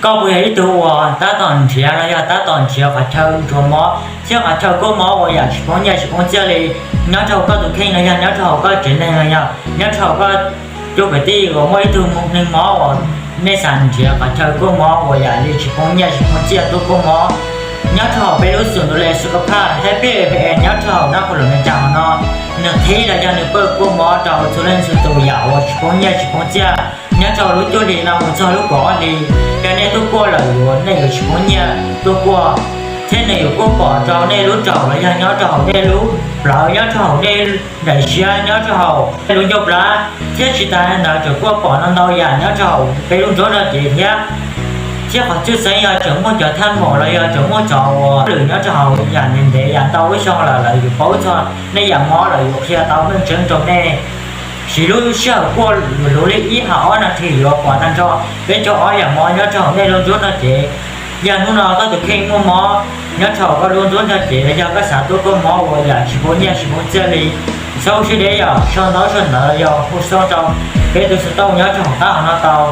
Koj puas yog ib tug uas tab tom nrhiav los yog tab tom nrhiav qhov chaw ntsuas mob thiab qhov chaw kuaj mob uas yam tsis poob nyiaj tsis poob txiaj li nyob rau hauv koj tus kheej los yog nyob rau hauv koj tsev neeg los yog nyob rau hauv koj cov kwv tij uas muaj ib tug neeg mob uas nej xav nrhiav qhov chaw kuaj mob uas yam li tsis poob nyiaj tsis poob txiaj tuaj kuaj mob? Nyob rau hauv peb lub xum ntu le su ka phaj hab peb e nyob rau hauv nab qhua lus me cas no, nws qhib los yog nws pab kuaj mob rau txhua leej txhua tus yam uas tsis poob nyiaj tsis poob txiaj nyob rau lub cuaj hli no mus txog lub kaum ob hli. Yog nej tuaj kuaj lawm yuav nej yuav tsis poob nyiaj tuaj kuaj, thiab nws yuav kuaj pom rau nej lub raum los yog nyob rau hauv nej lub plawv, nyob rau hauv nej daim siab, nyob rau hauv nej lub ncauj plab, thiab tsis tas ntawd tseem kuaj pom no ntau yam nyob rau hauv peb lub nruab nrog cev thiab. Thiab qhov tshwj xeeb yog tseem muaj cov thaj maum los yog tseem muaj cov uas lwm nyob rau hauv yam ntev ntev yam ntau lub xyoo lawm, lawv yuav paub txog nej yam mob, lawv yuav qhia tau meej tseeb rau nej. Siv lub sij hawm kuaj luv li ib hos ob nas this yuav pom tag nrho peb caug ob yam mob nyob rau hauv nej lub nruab nrog cev. Yog hnub no koj tus kheej muaj mob nyob rau hauv koj lub nruab nrog cev los yog koj xav tuaj kuaj mob uas yam tsis poob nyiaj tsis poob txiaj li, txhob ua siab deb, yog sau ntaub sau ntawv los yog hu xov rau peb tus xov tooj nyob rau hauv qab hauv no tau.